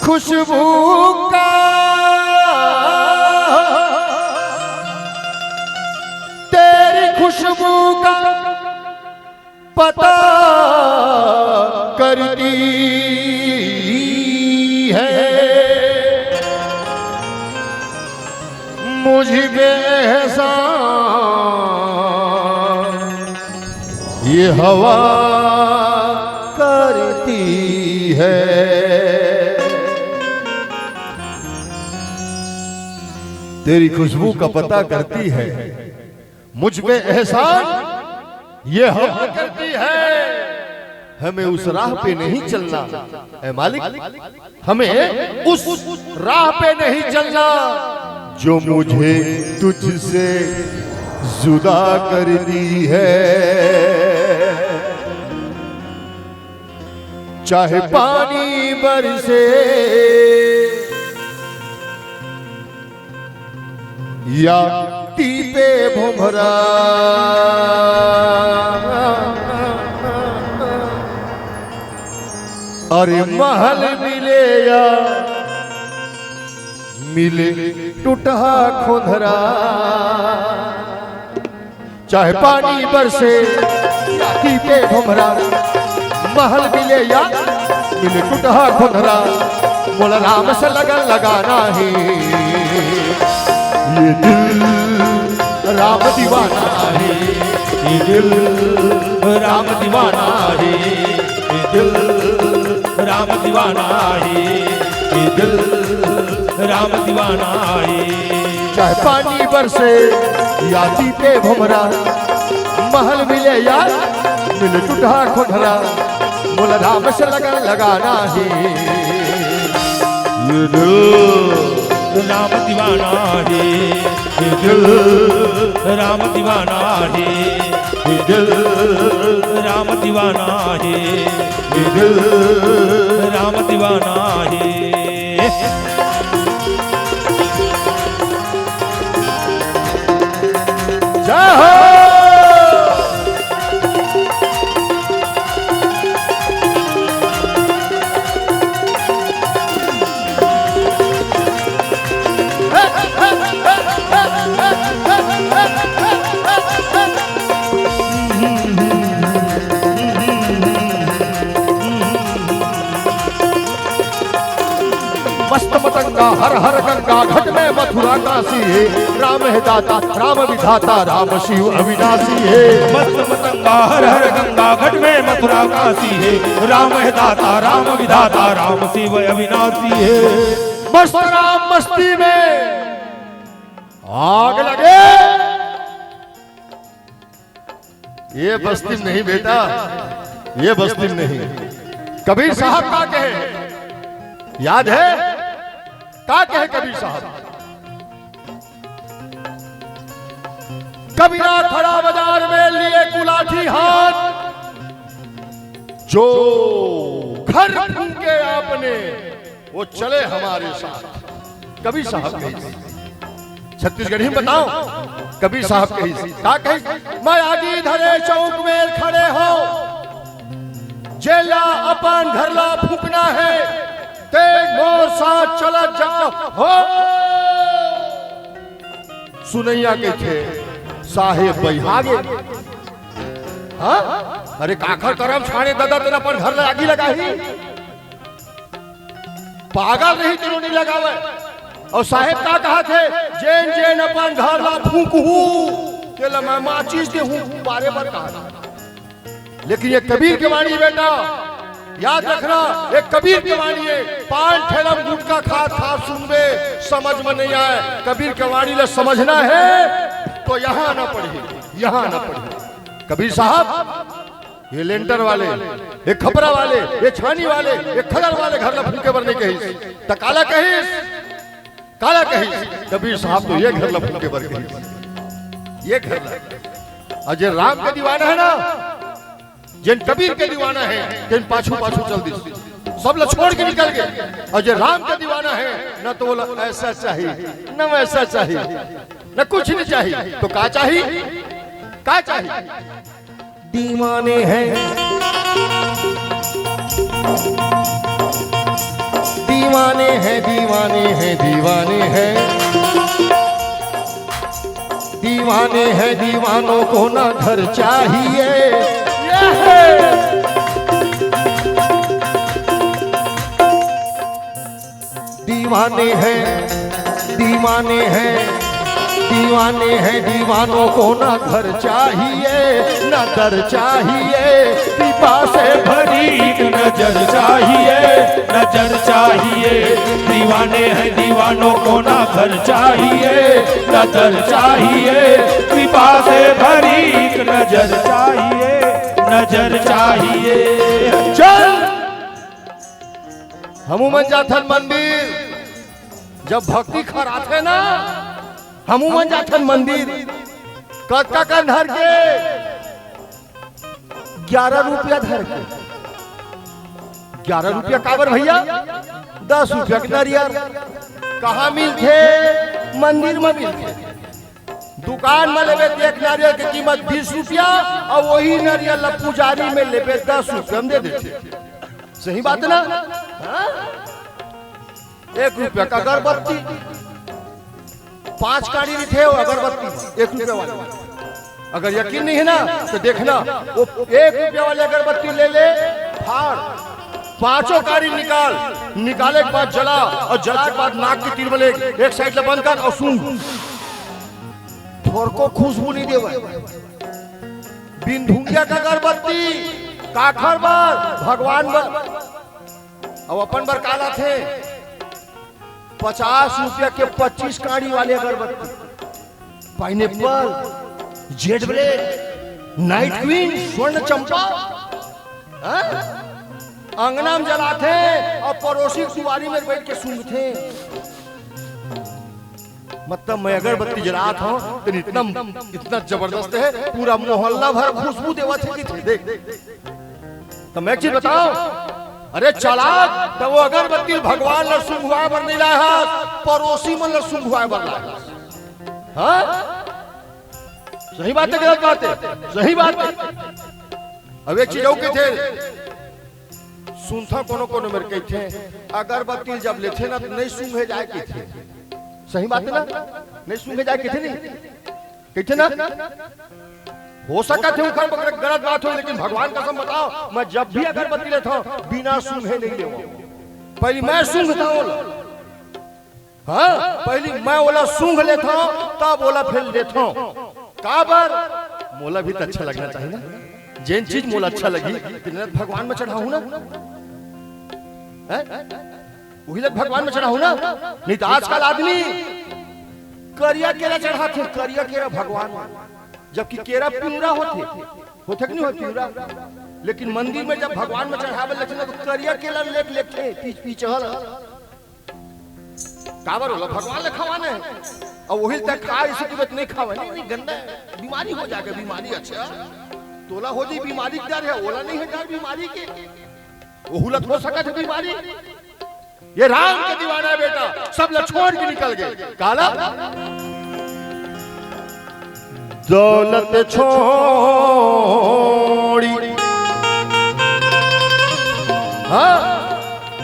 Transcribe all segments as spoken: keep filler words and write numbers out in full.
खुशबू का, तेरी खुशबू का पता करती है मुझ पे एहसान ये हवा करती है। तेरी खुशबू का पता करती है मुझ पे एहसान ये हवा करती है। हमें उस राह पे नहीं चलना, ऐ मालिक, हमें उस राह पे नहीं चलना जो मुझे तुझसे जुदा कर दी है। चाहे पानी बरसे या टीपे भुमरा, अरे महल मिले या मिले टूटहा खोंधरा। चाहे पानी बरसे या टीपे भुमरा, महल मिले या मिले टूटहा खोंधरा, मोला राम से लगन लगाना है। ये दिल राम दीवाना है, ये दिल राम दीवाना है, ये दिल राम दीवाना है, ये दिल राम दीवाना है। चाहे पानी बरसे या टीपे भुमरा, महल मिले या मिले टूटहा खोंधरा, मोला राम से लगन लगाना है। ये दिल राम दीवाना है, ये दिल राम दीवाना है, ये दिल राम दीवाना है, ये दिल राम दीवाना है। जय हो। मस्त मतंगा हर हर गंगा, घट में मथुरा काशी है। राम है दाता राम विधाता, राम शिव अविनाशी है। मस्त मतंगा हर हर गंगा, घट में मथुरा काशी है। राम है दाता राम विधाता, राम शिव अविनाशी है। मस्त राम मस्ती में आग लगे। ये बस्ती में नहीं बेटा, ये बस्ती में नहीं। कबीर साहब का कहे, याद है? का कहे कबीर साहब? कबीरा खड़ा बाजार में लिए कुलाठी हाथ, जो घर फूके आपने वो चले हमारे साथ। कबीर साहब कहिस, छत्तीसगढ़ी में बताओ, कबीर साहब कहिस, का कहिस? मैं आगी धरे चौक में खड़े हो, जेला अपन घर ला फूकना है, ते मोर साथ चला जाओ हो। सुनैया कहिथे, साहेब बइहा गे। हाँ? अरे काखर करम छाड़े ददा, तेन अपन घर ला आगी लगाही। पागल रही तेनो नहीं लगावे। अउ साहेब का कहाथे, जेन जेन अपन घर ला फूकहू, तेला मैं माचिस देहूं, बारे बर कहा। लेकिन ये कबीर के वाणी बेटा, याद रखना, ये कबीर के वाणी है। पान ठेलम गुटखा खात खात सुनबे, समझ में नहीं आए। कबीर के वाणी ला समझना है तो यहां आना पड़ही, यहां आना पड़ही। कबीर साहब ये लेंटर वाले, ये खपरा वाले, ये छानी वाले, ये खदर वाले घर ला फूके बर नहीं कहिस, त काला कहिस, काला कहिस? कबीर साहब तो ये घर ला फूके बर कहिस, ये घर ला। अउ जे राम के दीवाना है ना, जेन कबीर के दीवाना है, तेन पाछू पाछू चल दिस, सब ला छोड़ के निकल गे। अउ जे राम के दीवाना है ना, तो बोला ऐसा चाहिए, न वैसा चाहिए, न कुछ नहीं चाहिए, तो का चाहिए, का चाहिए? दीवाने हैं, दीवाने हैं, दीवाने हैं, दीवाने हैं। दीवाने हैं, दीवानों को ना घर चाहिए। दीवाने हैं, दीवाने हैं, दीवाने हैं, दीवानों को ना घर चाहिए, ना दर चाहिए। कृपा से भरी एक नजर चाहिए, नजर चाहिए। दीवाने हैं, दीवानों को ना घर चाहिए, नजर चाहिए। कृपा से भरी एक नजर चाहिए, नजर चाहिए। चल, हमू मन जाथन मंदिर, जब भक्ति खराथे ना, हमू मन जाथन मंदिर। कतका कन धर के? ग्यारह रुपया धर के। ग्यारह रुपया काबर भैया? दस रुपया के नरियर। कहाँ मिलथे? मंदिर में मिलथे। दुकान में लेबे त एक नरियर के कीमत बीस रुपया, अउ वही नरियर ला पुजारी में लेबे दस रुपया में दे देथे। सही बात ना? हाँ? एक रुपया का अगरबत्ती, पांच काड़ी रहिथे वो अगरबत्ती, एक रुपया वाली। अगर यकीन नहीं है ना, तो देखना, वो एक रुपया वाली अगरबत्ती ले ले, फाड़, पांचों काड़ी निकाल। निकाले के बाद जला, अउ जला के बाद नाक के तीर में ले, एक साइड ले बंद कर अउ सूंघ। थोरको खुशबू नहीं देवे। बिन धुंगिया का अगरबत्ती, काखर बर, भगवान बर। अब अपन बर का लाथे? पचास रुपया के पच्चीस काड़ी वाले अगरबत्ती, pineapple, Z black, night queen, स्वर्ण चंपा, हाँ? अंगना में जलाथे अउ पड़ोसी के दुआरी में बैठ के सूंघथे। मतलब, मैं अगरबत्ती जलात हूँ तो इतना, इतना जबरदस्त है, पूरा मोहल्ला भर खुशबू देवत है कि देख। तो मैं एक चीज बताओ, अरे चालाक, तो वो अगरबत्ती भगवान ला सूंघवाए बर नहीं लाए हस, पड़ोसी मन ला सूंघवाए बर लाए हस। हाँ? सही बात है, गलत बात है? सही बात है। अब एक चीज अउ कहिथे, सुनथा कोनो कोनो मेर कहिथे, अगरबत्ती जब लेथे ना तो नहीं सूंघे जाए कहिथे। सही बात है ना? नहीं सूंघे जाए कहिथे नहीं? कहिथे ना? हो सकत है उखर बगैर गलत बात हो, लेकिन भगवान कसम बताओ, मैं जब भी अगरबत्ती लेता हूँ, बिना सूंघे नहीं लेवा। पहली मैं सूंघता हूँ ओला। हाँ, पहली मैं ओला सूंघ लेता हूँ, तब ओला फिर लेता हूँ। काबर? मोला भी तो अच्छा लगना चाहिए ना। जेन चीज मोला अच्छा लगी, तेन ल भगवान में चढ़ाहूँ ना। हैं? वही ल भगवान में चढ़ाहूँ ना। नहीं तो आजकल आदमी करिया केरा चढ़ाथे, करिया केरा भगवान में, जबकि केरा पिंवरा होथे, होथे कि नहीं होथे पिंवरा? लेकिन मंदिर में जब भगवान में चढ़ावे लगथे ना, तो करिया केरा लेके लेथे, पीच पीचहल। काबर? ओला भगवान ले खवाना है। अउ वही तक खा, इसी की बात नहीं खावे, नहीं, नहीं, गंदा है, बीमारी हो जाएगा, बीमारी। अच्छा, तोला हो जाई बीमारी के डर है, ओला नहीं है डर बीमारी के, ओहू ला हो सकत है बीमारी। ये राम के दीवाना है बेटा, सब ला छोड़ के निकल गए। काला दौलत छोड़ी। हाँ,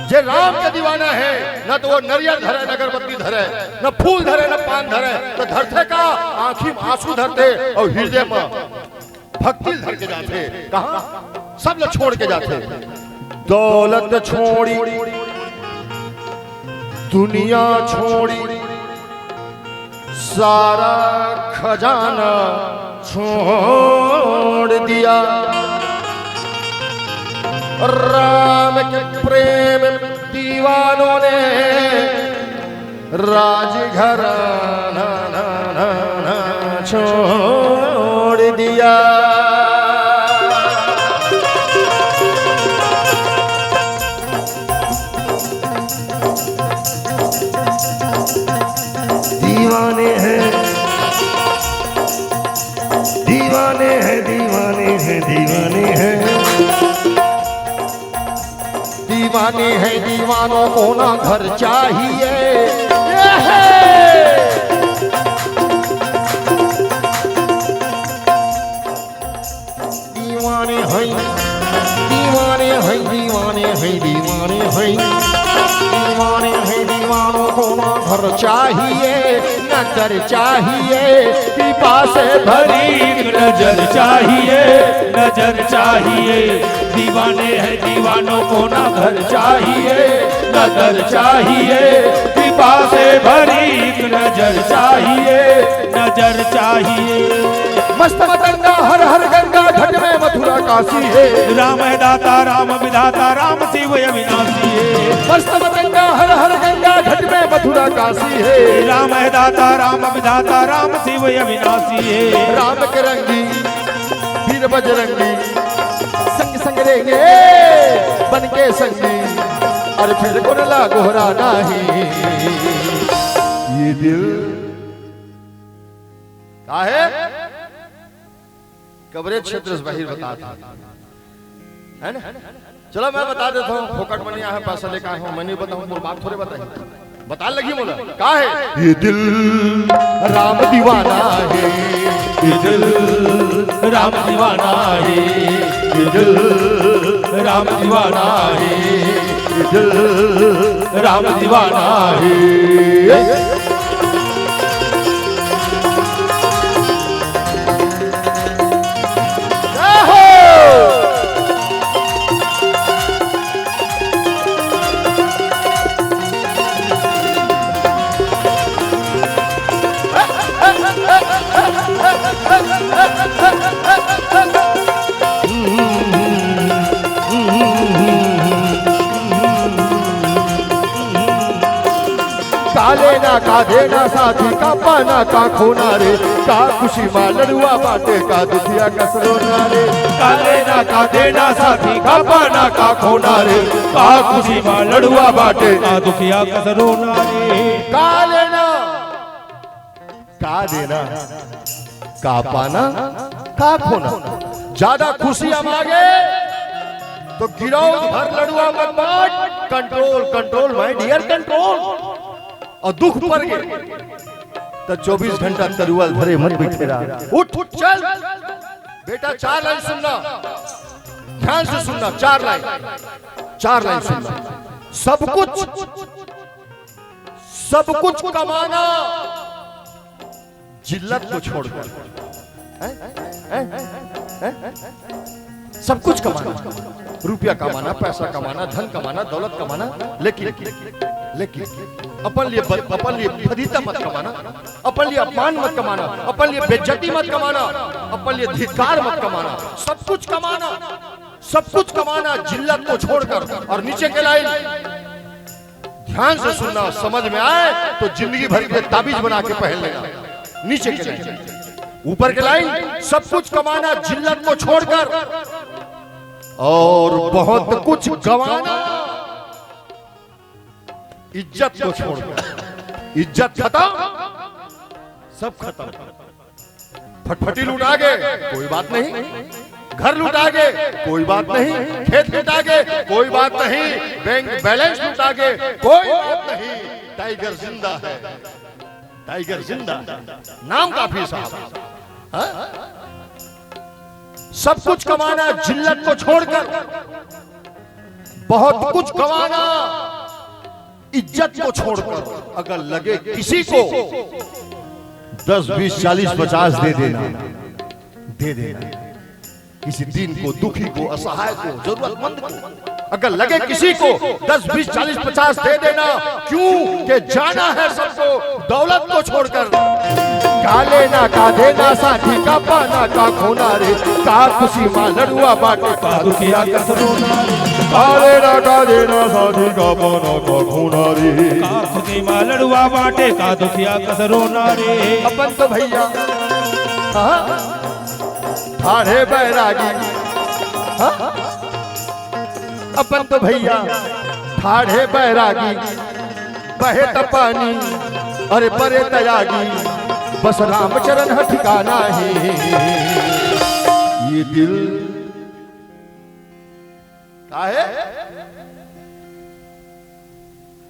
जे राम के दीवाना है, ना तो वो नरियर धरे, ना अगरबत्ती धरे, ना फूल धरे, ना पान धरे, तो धरथे का? आँखी में आंसू धरथे अउ हृदय में भक्ति धर के जाथे। कहाँ? सब ला छोड़ के जाथे। दौलत छोड़ी, दुनिया छोड़ी, सारा खजाना छोड़ दिया। राम के प्रेम दीवानों ने राजघराना ना, ना, ना छोड़ दिया। दीवाने हैं, दीवाने हैं, दीवाने हैं, दीवाने हैं। दीवाने हैं, दीवानों को ना घर चाहिए। ये है। दीवाने हैं, दीवाने हैं, दीवाने हैं, दीवाने हैं। दीवाने हैं दीवानों को ना घर चाहिए, न दर चाहिए, कृपा से भरी एक नजर चाहिए, नजर चाहिए। दीवाने हैं दीवानों को ना घर चाहिए, न दर चाहिए, कृपा से भरी एक नजर चाहिए, नजर चाहिए। मस्त मतंगा हर हर गंगा, घट में मथुरा काशी है। राम है दाता, राम विधाता, राम शिव अविनाशी है। मस्त मतंगा हर हर गंगा, घट में मथुरा काशी है। राम है दाता, राम विधाता, राम शिव अविनाशी है। राम के रंगी वीर बजरंगी, संग संग रेंगे बन के संगी, अरे फिर कोन ला गोहराना ही। ये दिल का है? कवरेज क्षेत्र से बाहिर बता दे, है ना? चलो, मैं बता देता हूँ, फोकट में नहीं आया, पैसा लेके आया हूँ, मैं नहीं बताऊँ, मोर बाप थोड़े बताई। बता लगी मोला, का है? ये दिल राम दीवाना है, ये दिल राम दीवाना है, ये दिल राम दीवाना है, ये दिल राम दीवाना है। का लेना का देना साथी, का पाना का खोना रे, का खुशी मा लड़ुआ बाटे, का दुखिया कस रोना रे। का लेना का देना साथी, का पाना का खोना रे, का खुशी मा लड़ुआ बाटे, का दुखिया कस रोना रे। का लेना का देना, का पाना का खोना। ज्यादा खुशी अब लागे तो गिरौद भर लड़ुआ मत बांट, control, control, my dear, control। अउ दुख पर गे त चौबीस घंटा तरुआ ल धरे मत बइठे रहा। उठ, उठ, चल। बेटा, चार लाइन सुनना, ध्यान से सुनना, चार लाइन, चार लाइन सुनना। सब कुछ, सब कुछ कमाना, जिल्लत को छोड़कर, हैं? हैं? हैं? सब कुछ कमाना, रुपया कमाना, पैसा कमाना, धन कमाना, दौलत कमाना, लेकिन, लेकिन अपन लिए ब-, अपन लिए फजीहत मत कमाना, अपन लिए अपमान मत कमाना, अपन लिए बेइज्जती मत कमाना, अपन लिए धिक्कार मत कमाना। सब कुछ कमाना, सब कुछ कमाना जिल्लत को छोड़कर। और नीचे के लाइन ध्यान से सुनना, समझ में आए तो जिंदगी भर के ताबीज बना के पहन लेना। नीचे के लाइन, ऊपर के लाइन, सब कुछ कमाना जिल्लत को छोड़कर, और बहुत कुछ गंवाना इज्जत को छोड़कर। इज्जत खत्म, सब खत्म। फटफटी लुटा गे, कोई बात नहीं। घर लुटा गे, कोई बात नहीं। खेत लुटा गे, कोई बात नहीं। बैंक बैलेंस लुटा गे, कोई बात नहीं। टाइगर जिंदा है, टाइगर जिंदा है। नाम काफी साहब, हाँ? सब कुछ कमाना जिल्लत को छोड़कर, बहुत कुछ गंवाना इज्जत को छोड़कर। अगर लगे किसी को दस, बीस, चालीस, पचास दे देना, दे देना। किसी दीन को, दुखी को, असहाय को, जरूरतमंद को, अगर लगे किसी को दस, बीस, चालीस, पचास दे देना, क्यों के जाना है सबको दौलत को छोड़कर। का लेना का देना साथी, का पाना का खोना रे, का खुशी मा लड़ुआ बाटे, का दुखिया कस रोना रे। का लेना का देना साथी, का पाना का खोना रे। का खुशी मा लड़ुआ बाटे, का दुखिया कस रोना रे। अपन तो भैया, हाँ, ठाढ़े बैरागी, हाँ? अपन तो भैया ठाढ़े बैरागी, बहे त पानी, अरे परे त आगी, बस रामचरण ह ठिकाना हे। ये दिल का हे?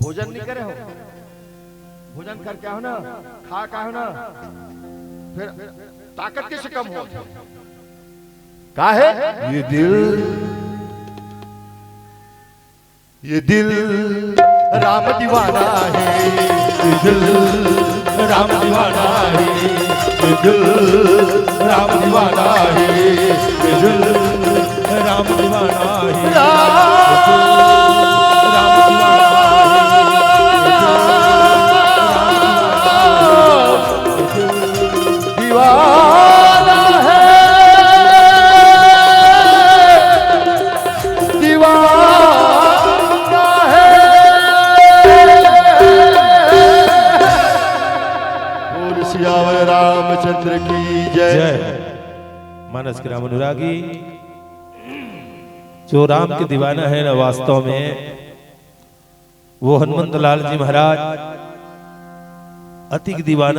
भोजन नहीं करे हो, भोजन करके आओ ना, खा के आओ ना, फिर ताकत कैसे कम हो? का हे? ये दिल, ये दिल राम दीवाना है ये दिल, राम दीवाना है ये दिल, राम दीवाना है ये दिल, राम दीवाना है ये दिल, राम दीवाना है ये दिल, राम दीवाना है ये दिल। दीवाना है, दीवाना है। बोल सियावर रामचंद्र की जय। जय। मानस के राम अनुरागी, जो राम के दीवाना है ना, वास्तव में वो हनुमंत लाल जी महाराज अति के दीवाना